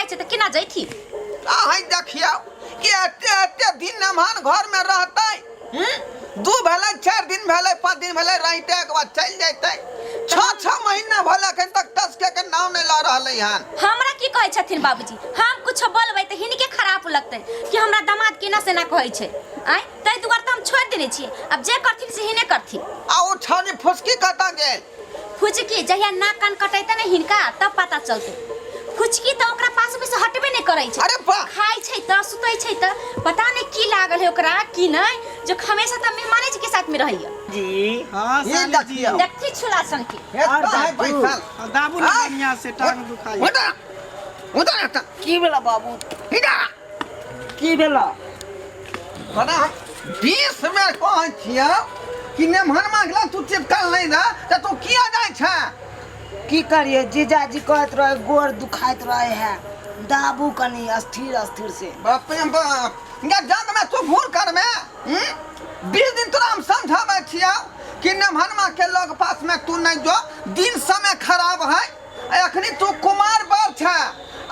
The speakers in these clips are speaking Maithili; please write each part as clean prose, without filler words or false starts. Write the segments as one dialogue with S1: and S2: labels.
S1: खाइ छै तऽ केना जैथिन
S2: अहीं देखियौ कि एते एते दिन नमहन घरमे रहतै हूँ? दू भेलै 4 दिन भेलै 5 दिन भेलै रहिते के बाद चलि जैतै। 6 6 महीना भेलै, एखन तक टसके के नाम नहि लऽ रहलै हन।
S1: हमरा की कहै छथिन बाबूजी, हम कुछो बोलबै तऽ हिनके खराब लगतै कि हमरा दामाद केना से ना कहै छै। आँय, ताहि दुआरे तऽ हम छोड़ि देने छियै। आब जे करथिन से हिने करथिन।
S2: आ ओ छानी फुसकी कतऽ गेल?
S1: फुचकी जहिया नाक कान कटेतै ने हिनका, तब पता चलतै। फुचकी तऽ ओकरा पास में से हटबे नहि करै छै।
S2: अरे वाह!
S1: खाइ छै तऽ सुतै छै तऽ पता नहि की लागल है ओकरा की नहि, जो हमेशा तऽ मेहमाने जी के साथ में रहैया।
S3: जी।
S4: हाँ।
S2: ये
S4: साली जी।
S2: देखियौ।
S1: देखती छुला सन के।
S2: हे
S4: और
S2: तो है
S4: दाबू।
S2: बैसल।
S4: और दाबू ने
S2: आय!
S4: बढ़िया से, टांग दुखाई।
S2: उधर उधर हट।
S3: की भेला बाबू?
S2: इधर।
S3: की भेला?
S2: तोरा हम 20 बेर कहै छियौ कि नेमहन मांगला तू चिपकल नहि रह, तऽ तू किया जाइ छै?
S3: की करिए जीजाजी, कहैत रहे गोड़ दुखाइत रहे है, दाबू कनी स्थिर स्थिर से।
S2: बाप रे बाप, गे जग में तू भूल करमे, हम्म? 20 दिन तोरा हम समझाबै छियौ कि नेमहनमा के लग पास में तू नहीं जो, दिन समय खराब है आ अखनी तू कुमार बर छै।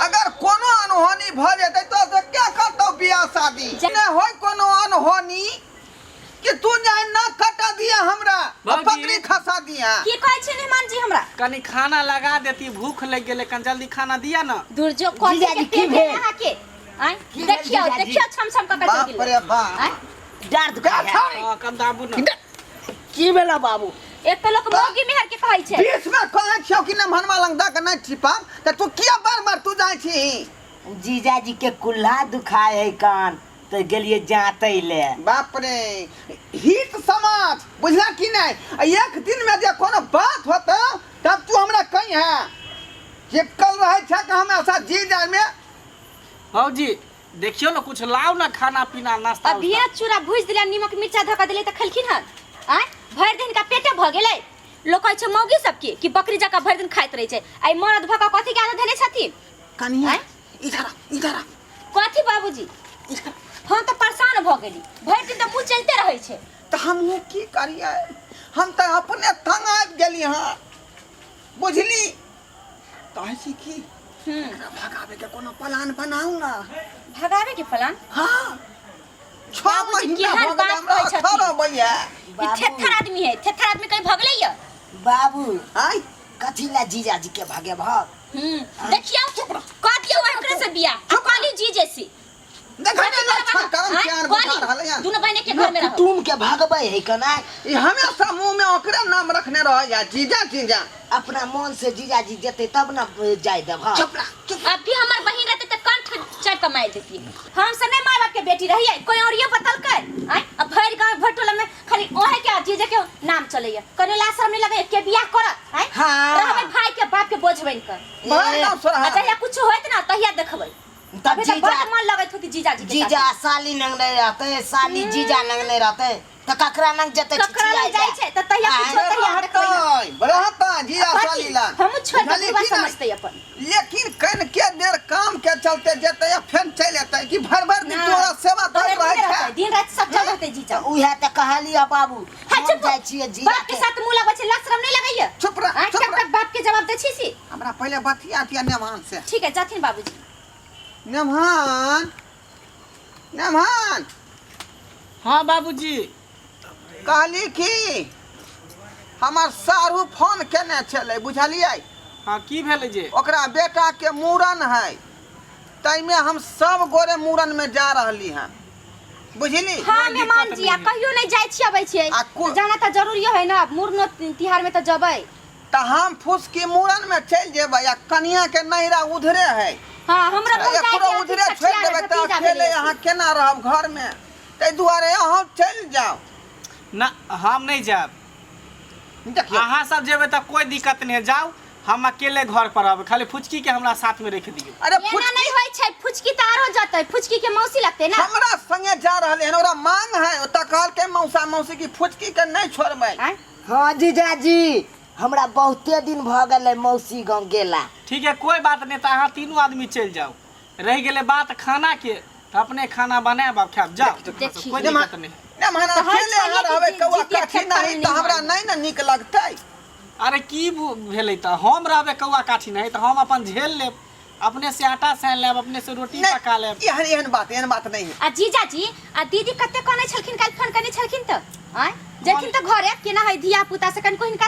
S2: अगर कोनो अनहोनी भऽ जेतै तो से क्या करतौ बियाह शादी? नहि होय कोनो अनहोनी कि तू जाय ना कटा दिया हमरा आ
S4: बाबूजी।
S2: पकड़ी खसा दिया।
S1: की कहै छै मेहमान जी हमरा?
S4: कनी खाना लगा देती, भूख लग गेलै, कनी जल्दी खाना दिया ना।
S1: दुर्जो कथी
S3: जीजाजी,
S1: के
S3: की
S1: पेट है
S3: भेल?
S1: अहाँके? आँय?
S3: की भेल
S1: देखियौ।
S3: जीजाजी?
S1: देखियौ, छम छम कऽ कऽ
S2: बाप
S1: चलि गेलै।
S2: रे बाप।
S1: आँय?
S3: डाँट दुखाइ है।
S4: हाँ, कम दाबू ना।
S3: की भेला बाबू?
S1: एक तऽ लोक मौगी मेहर के कहै छै।
S2: बीच में कहै छियौ कि नमहनमा लग दऽ के नहि छिपाम, तऽ तू किया बार बार तू जाइ छी?
S3: जीजाजी के कुल्हा दुखाय है कान, तऽ गेलिए जाँतै ले।
S2: बाप रे, हित समाज बुझला कि नहि? आ एक दिन में जे कोनो बात होतौ तब तू हमरा कही है। चिपकल रहै छै कि हमेशा जी जाय में।
S4: बाबूजी, देखियो ना, कुछ लाओ ना खाना पीना, नाश्ता।
S1: अभिये चूड़ा भुजि देलियै, नीमक मिर्चा धऽ कऽ देलियै तऽ खेलखिन हन? आँय, भरि दिन का पेटे भऽ गेलै। लोक कहै छै मौगी सबके कि बकरी जकाँ भरि दिन खाइत रहै छै, आइ मरद भऽ कऽ कथी के आदत धेने छथिन?
S2: कनिया।
S1: आँय?
S2: इधर आ, इधर आ।
S1: कथी बाबूजी? हम तऽ परेशान भऽ गेली, भरि दिन तऽ मुँह चलिते रहै छै।
S2: तऽ हमहूँ की करियै, हम तऽ अपने तंग आबि गेली हँ, बुझली? कहै छी की, एकरा भगाबे के कोनो प्लान बनाउ ना।
S1: भगावे के प्लान?
S2: हाँ, 6
S1: बाबूजी,
S2: महीना
S1: केहन
S2: भऽ गेलै
S1: बात
S2: हमरा
S1: कहै छथिन?
S2: अथर अबैया।
S1: ई थेथर आदमी है, थेथर आदमी कहीं भगलै या?
S3: बाबू।
S2: आय।
S3: कथी ला जीजाजी के भागे भाग?
S1: देखियौ, कह दियौ ओकरे से बियाह आ कहली जी जैसी।
S2: देखै ने लक्षण करम क्यान बुझा रहलै हन।
S1: दुनू बहिने के घर में रहो।
S3: कुटुम के भगबै है कना।
S2: ई हमेशा मुंह में ओकरे नाम रखने रहैया, जीजा जीजा।
S3: अपना मन से जीजाजी जेतै तब न जाय देबह।
S2: चुप रह, चुप।
S1: अभी हमर बहिन रहते त कंठ चढ़ के मार देती। हम से नहीं माय बाप के बेटी रहिए, कोई और ये बतलकै? आय, अब भरि गांव भरि टोला में खाली ओहे के जीजे के नाम चलैया। कने ला शर्म नहीं लगे के बियाह करत? आय?
S3: हाँ।
S1: रहबै भाई के बाप के बोझ बन कर।
S2: भरि गाँव सोरहा।
S1: आ जहिया कुछ होइत ना तहिया देखबै।
S3: तब
S1: अभी तऽ
S3: जीजा
S1: बड्ड मन लगैत होती जीजाजी के
S3: जीजा साली नंग नहीं रहते, साली जीजा नंग नहीं रहते, तो ककरा नंग जेते?
S1: साथ। ककरा लग जाइ छै तऽ तहिया
S3: आँय?
S1: कुछो तहिया देखबै ना।
S2: रहतै रहतै जीजा
S1: कथी?
S2: साली लग।
S1: हमहूँ छोड़ि कऽ
S2: बुझलियै
S1: बुढ़बा
S2: कि नहि?
S1: समझतै अपन।
S2: लेकिन कनिके देर काम के चलते जेतै आ फेर चलि एतै कि भरि भरि दिन तोरा सेवा
S1: तोरे
S2: करैत रहै
S1: रहतै,
S2: छै?
S1: दिन राति सब चल रहतै जीजा।
S3: उहे तऽ कहलियै बाबू,
S1: हाँ,
S3: हम
S1: चुप।
S3: जाइ छियै जीजा
S1: बाप के साथ मुँह लगबै छै, लाज शरम नहि लगैया?
S2: चुप रह,
S1: आँय,
S2: चुप
S1: कब
S2: रह।
S1: तक बाप के जवाब दै छी से?
S2: हमरा पहिले बतिया दिया नेमान से।
S1: ठीक है, जाथिन बाबूजी।
S2: नेमान, नेमान।
S4: हाँ बाबूजी।
S2: कहली कि हमर सारू फोन केने छलै, बुझलियै?
S4: हाँ, की भेलै जे?
S2: ओकरा बेटाके मूड़न है, ताहिमे हम सब गोरे मूड़नमे जा रहली हन, बुझली?
S1: हाँ
S4: कोई
S1: मेहमान
S4: दिक्कत
S1: जी, आ
S4: नहीं है।
S1: कहियो नहीं जाइ छी अबै छियै।
S2: आ
S1: जाना तऽ जरूरी है ना, मुड़नो तिहार में तऽ जबै।
S2: तऽ हम फुसकी मूड़नमे चलि जेबै आ कनियाके नैहरा उधरे है।
S1: हाँ, हमरा बहुत
S2: एकरो
S1: जाइके अथी
S2: उधरे छोड़ि
S1: छठियार
S2: देबै तऽ
S1: भतीजा
S2: अकेले
S1: भेलै।
S2: अहाँ केना रहब घरमे? ताहि दुआरे अहाँ चलि जाउ।
S4: ना, हम नहीं जायब।
S2: देखियौ।
S4: अहाँ सब जेबै तऽ कोई दिक्कत नहीं है, जाउ, हम अकेले घर पर रहबै। खाली फुचकी के हमरा साथ में रख दियौ।
S2: अरे
S1: एना
S2: फुचकी
S1: नहीं होइ छै, फुचकी तऽ आरो जतै, फुचकी के मौसी लगतै ना।
S2: हमरा संगे जा रहले हन, ओकरा मांग है, ओतऽ कहलकै मौसा मौसी की फुचकी के नहीं छोड़बै।
S1: आँय?
S3: हाँ जीजाजी, हमरा बहुते दिन भऽ गेलै मौसी गाँव गेला।
S4: ठीक है, कोई बात नहीं, तऽ अहाँ तीनू आदमी चलि जाउ। रहि गेलै बात खाना के, तऽ अपने खाना बनायब आ खायब। जाउ।
S1: देखी।
S4: कोई दिक्कत नहीं।
S2: ने माना
S1: तऽ हर
S2: अकेले अहाँ
S1: छलियै कि
S2: रहबै कौआ
S1: जितिया
S2: काठी
S1: खेत
S2: नहीं
S1: पर
S2: तऽ हमरा
S1: नहीं।
S2: नहीं ने नीक लगतै।
S4: अरे की भेलै तऽ हम रहबै कौआ काठी नहीं तऽ हम अपन झेल लेब। अपने से आटा सानि लेब, अपने से रोटी
S2: नहीं,
S4: पका लेब।
S2: एहन एहन बात, एहन बात नहीं है।
S1: आ जीजाजी आ दीदी कते कहने छलखिन, काल्हि फोन करने छलखिन तऽ आँय जेथिन तऽ घरे केना है धिया पुता से कनिको हिनका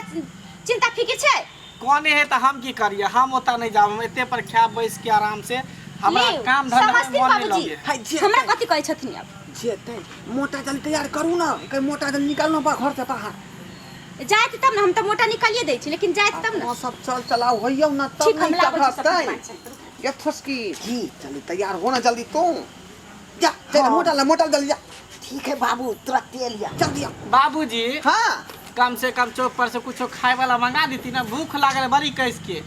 S1: चिंता फिकिर छै।
S4: कहने है तऽ हम की करिए, हम ओतऽ नहि जाब, हम एते पर खायब बैस के आराम से, हमरा
S1: लिउ,
S4: काम धंधा में
S1: समझथिन
S4: मन नहि
S1: बाबूजी।
S4: लगे।
S2: है, जे
S1: हमरा कथी कहै छथिन आब?
S2: जेतै मोटा जल तैयार करू ना, एकर मोटा जल निकालना बा घर से बाहर।
S1: जायत तब ना, हम तऽ मोटा निकालिए दै छी, लेकिन जायत तब ना।
S2: अहाँ सब चल चलाओ होइयौ ना तब
S1: ठीक, हम
S2: नहीं
S1: लाबै छी सब
S2: चढ़तै।
S1: पाँच छः।
S2: ये फुसकी की चल तैयार हो ना जल्दी तू, जा चल।
S3: हाँ।
S2: मोटा ला, मोटा जल्दी जा।
S3: ठीक है बाबू, तुरंत लिया।
S2: जल्दी आ।
S4: बाबूजी।
S2: हाँ।
S4: कम से कम चौक पर से कुछो खाए वाला मंगा देती ना, भूख लागल बड़ी कैस के,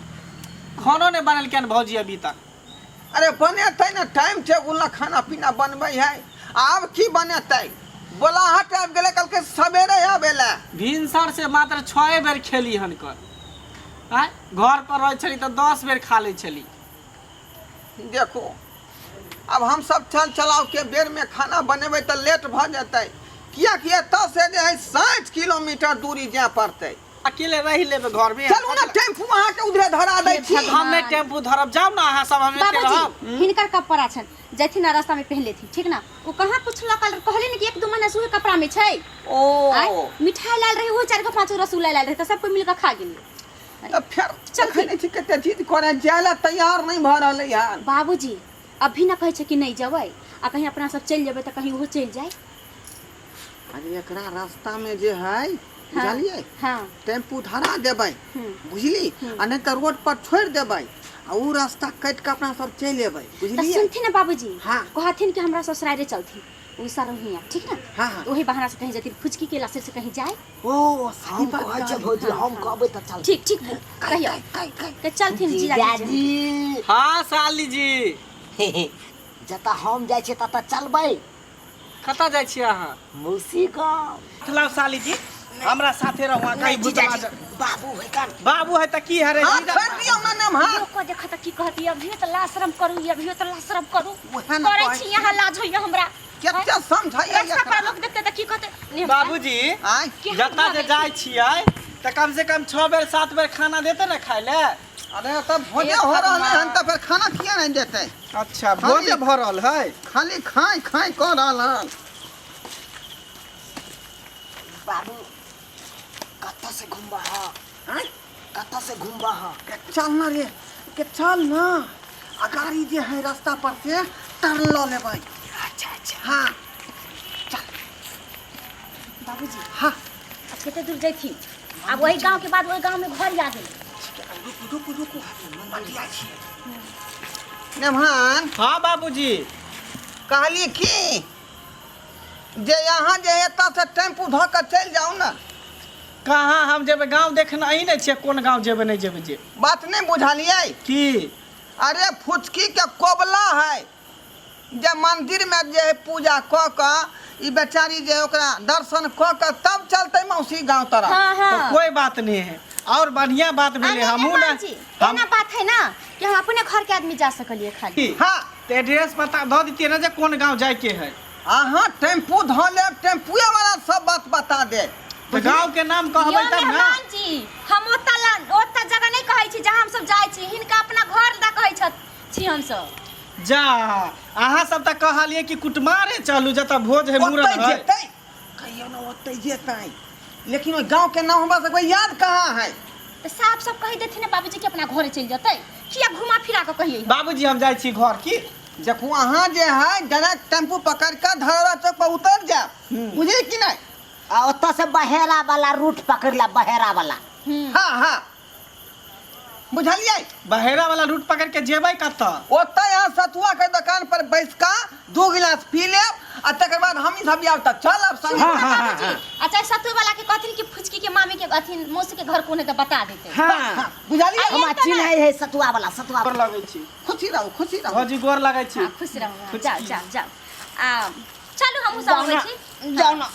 S4: खानो नहीं बनल केन भौजी अभी तक।
S2: अरे बनेतै ना, टाइम टेबुल ना खाना पीना बनबै है, आब की बनेतै? बोला हट आबि गेलै, कहलकै सवेरे आबै लए।
S4: भिनसर से मात्र 6 बेर खेली हनकर, आँय घर पर रहै छली तऽ 10 बेर खा लै छली।
S2: देखो अब हम सब चल चलाव के बेर में खाना बनेबै तऽ लेट भऽ जेतै, कियाकि एतऽ से जे है 60 किलोमीटर दूरी जाय पड़तै।
S4: अकेले रहि लेबै घर में।
S2: चलू ना, टेम्पू अहाँके उधरे धरा दै छी।
S4: हम नहि टेम्पू धरब, जाउ ना अहाँ सब, हम एते रहब।
S1: बाबूजी हिनकर कपड़ा छनि, जैथिन ना रास्ता में पहन लेथिन, ठीक ना? ओ कहाँ कुछ लकल कहली ने कि 1-2 महीना से उहे कपड़ा में छै।
S2: ओ
S1: आँय, मिठाई लाल रहे, ओहो 4 गो 5 गो रसगुल्ला लाल रहे, तऽ सब कोइ मिल कऽ खा गेलियै।
S2: तऽ फेर
S1: चल
S2: देखै नहि छी कते जिद करे, जाय लए तैयार नहि भऽ रहलै हन।
S1: बाबूजी अभी ना कहै छै कि नहि जेबै, आ कहीं अपना सब चलि जेबै तऽ कहीं ओहो चलि जाय।
S2: अरे एकरा रास्ता में जे है बुझलियै,
S1: हाँ।
S2: टेम्पू धरा देबै बुझली, आ नहि तऽ रोड पर छोड़ि देबै, आ उ रास्ता काटि कऽ अपना सब चलि एबै
S1: तऽ
S2: बुझलियै।
S1: सुनथिन ने बाबूजी,
S2: हाँ।
S1: कहथिन कि हमरा ससुरारे चलथिन उ सारा हियाँ, ठीक ना?
S2: हाँ, हाँ।
S1: वही बहाना से कहीं जथिन, फुचकी के लासे से कहीं जाए।
S2: ओ सही
S3: हम
S2: बात
S3: कहै छै
S2: कहली।
S3: भौजी, हम कहबै तऽ चल।
S1: ठीक ठीक कहियो के चलथिन जीजाजी।
S3: जीजाजी।
S4: हाँ साली जी।
S3: जतऽ हम जाइ छियै ततऽ चलबै।
S4: कतऽ जाइ छियै अहाँ?
S3: मौसी गाँव।
S4: चलाउ साली जी, हमरा साथे रहू अहाँ, कहीं भूतवा
S3: बाबू है कान।
S4: बाबू है तऽ की है रे?
S2: हाँ,
S4: जीजा-
S2: छोड़ि दियौ ना नमहर।
S1: लोक को देखत की कहती, अभियो तऽ लाज शरम करू, अभियो तऽ लाज शरम करू।
S2: उएह ने
S1: करै
S2: कहै
S1: छी यहाँ लाज होइया हमरा।
S2: कते समझैया
S1: रास्ता पर लोक देखते तऽ की कहते? ने
S4: बाबूजी
S2: आँय
S1: की हम
S4: जतऽ जे
S1: भऽ
S4: जाइ छियै तऽ कम से कम 6 बेर 7 बेर खाना देते ने खाय लए।
S2: अरे तऽ भोजे हो रहलै हन तऽ फेर खाना किया नहि देतै?
S4: अच्छा भोजे भऽ रहल है,
S2: खाली खाय खाय कऽ रहल हन।
S3: बाबू कतऽ से घुमबा हा?
S2: आँय
S3: कतऽ से घुमबा हा?
S2: के चल ना रे, के चल ना, आ गाड़ी जे है रास्ता पर से टर्न लऽ लेबै।
S3: अच्छा अच्छा।
S2: हाँ
S1: बाबूजी।
S2: हाँ।
S1: अब कते दूर जैथिन? आब वही गांव के बाद वही गांव में घर आ गेल।
S2: रुकू रुकू रुकू, बतिया छी नेभान।
S4: हाँ बाबूजी।
S2: कहली की जे यहाँ जे एतऽ से टेम्पू धऽ कऽ चलि जाउ ने।
S4: कहाँ हम जेबै? गाँव देखने अहीं नहि छियै, कोन गाँव जेबै नहि जेबै जे
S2: बात नहि बुझलियै
S4: की?
S2: अरे फुचकी के कोबला है जे मंदिर में जे है पूजा कऽ कऽ ई बेचारी जे ओकरा दर्शन कऽ कऽ तब चलतै मौसी गाँव तरफ।
S1: हाँ, हाँ।
S4: तो कोई बात नहीं है, और बढ़िया बात भेलै।
S1: अरे
S4: हमहूँ ने
S1: बाबूजी,
S4: हम
S1: एना बात है ना कि हम अपने घर के आदमी जा सकलिए खाली।
S4: की?
S2: हाँ।
S4: तऽ एड्रेस पता दऽ दितियै ने जे कोन गाँव जाइके है।
S2: अहाँ टेम्पू धऽ लेब, टेम्पुए वाला सब बात बता देत।
S4: तऽ गाँव के नाम कहबै
S1: यो
S4: तब ने।
S1: मेहमान जी, हम ओतऽ जगह नहि कहै छी जहाँ हम सब जाइ छी, हिनका अपना घर दा कहै छी हम सब।
S4: जा अहाँ सब तऽ कहलियै कि कुटमारे चलू जतऽ भोज है मूड़न
S2: ओतै
S4: है।
S2: जेतै कहियो ने, ओतै जेतै, लेकिन ओहि गाँव के नाम हमरा सबके याद कहाँ है।
S1: तऽ साफ साफ कहि देथिन ने बाबूजी कि अपना घरे चलि जेतै, किया घुमा फिरा कऽ कहियै?
S4: बाबूजी हम जाइ छी घर की।
S2: देखू अहाँ जे है डायरेक्ट टेम्पू पकड़ कऽ धरोहरा चौक पर उतरि जायब, बुझलियै कि नहि?
S3: आ ओतऽ से बहेरा वाला रूट पकड़ ला, बहेरा वाला।
S2: हाँ हाँ बुझलियै।
S4: बहेरा वाला रूट पकड़ के जेबै कतऽ?
S2: ओतऽ यहाँ सतुआ के दुकान पर बैस कऽ 2 गिलास पी लेब, आ तकर बाद हमही सब आयब तऽ चलब संगे।
S4: हाँ, हाँ, हाँ,
S1: बाबूजी, अच्छा सतुआ वाला के कहथिन कि फुचकी के मामी के अथिन मौसी के घर कोन है तऽ बता देतै।
S4: हाँ।
S2: हाँ, बुझलियै?
S3: हमरा चिन्है है सतुआ वाला, सतुआ
S4: गोर लगै छी।
S2: खुशी रहू, खुशी रहू।
S4: भौजी गोर लगै छी।
S1: हाँ, खुश रहू, हाँ,
S4: खुश
S1: जाओ
S4: छी।
S1: जाओ जाओ। आ चलू हमहूँ सब अबै छी।
S2: जाउ ना।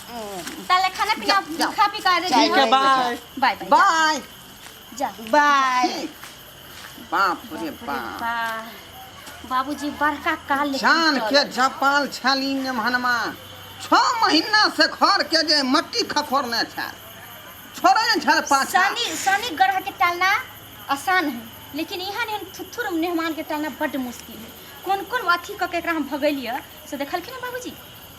S1: ताले खाना पीना
S2: जाओ।
S1: खा पी कऽ रेडी
S4: ठीक है,
S1: हो।
S4: बाय।
S1: बाय बाय।
S2: बाय।
S1: जा।
S3: बाय।
S2: ठीक। बाप रे बाप।
S1: बाप। बाबूजी बड़का काल लेकिन
S2: जान
S1: चलल।
S2: के झपाल छाली नेमहनमा 6 महीना से घर के जे मट्टी खखोरने छल, छोड़े नहि छल पाछा।
S1: शनि शनि ग्रह के टालना आसान है। लेकिन एहन एहन थुथुर मेहमान के टालना बड्ड मुश्किल है। कोन कोन अथी कऽ के एकरा हम भगेलियै से देखलखिन ने बाबूजी?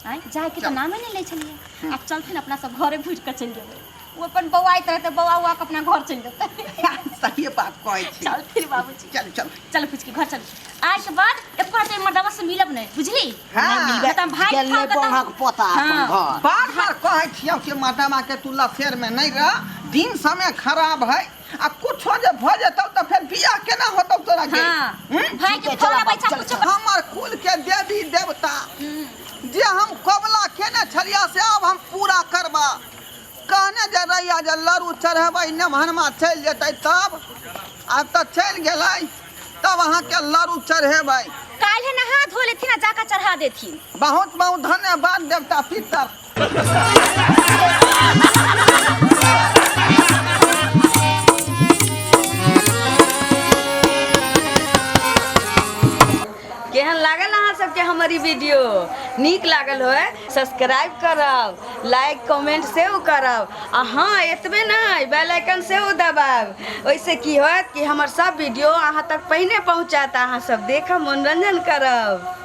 S1: आँय, जायके तऽ नामे नहि लै छलियै। आब चलथिन, अपना सब घरे घुरि कऽ चलि जेबै। ओ अपन बौआइत रहतै, बौआ उआ कऽ अपना घर चलि जेतै।
S2: सही बात कहै छी।
S1: चलथिन बाबूजी।
S2: चल चल।
S1: चल फुचकी, घर चल। आइके बाद एको रत्ती मर्दवा से मिलब नहि, बुझली?
S2: हाँ।
S3: नहि मिलबै।
S1: तऽ भाइ
S3: गेलै
S1: खा कऽ तऽ-
S3: बौहक पोता अपन
S1: हाँ।
S3: घर।
S2: बार बार कहै छियौ कि मर्दवा के तू लफेर में नहीं रह, दिन समय खराब है आ कुछो जे भऽ जेतौ तऽ फेर बियाह केना होतौ तोरा के?
S1: हाँ।
S2: हम्म?
S1: भाई के
S3: ठीक है,
S1: फोन
S3: चल
S1: अबै छै
S3: चल,
S1: कुछो।
S2: हमर कुल के देवी देवता जे हम कबला केने छलिया से आब हम पूरा करबा। कहने जे रहिया जे लड़ू चढ़ेबै नेमहनमा चलि जेतै, तब आब तऽ चलि गेलै, तब अहाँके लड़ू चढ़ेबै।
S1: काल्हि नहा धो लेथिन आ जाकऽ चढ़ा देथिन।
S2: बहुत बहुत धन्यवाद देवता पितर।
S5: केहन लागल अहाँ सबके हमर ई वीडियो? नीक लागल होय सब्सक्राइब करब, लाइक कमेंट सेहो करब आ हाँ एतबे नहि, बेल आइकन सेहो दबायब। ओहिसँ की होयत कि हमर सब वीडियो अहाँ तक पहिने पहुँचत, अहाँ सब देखब, मनोरंजन करब।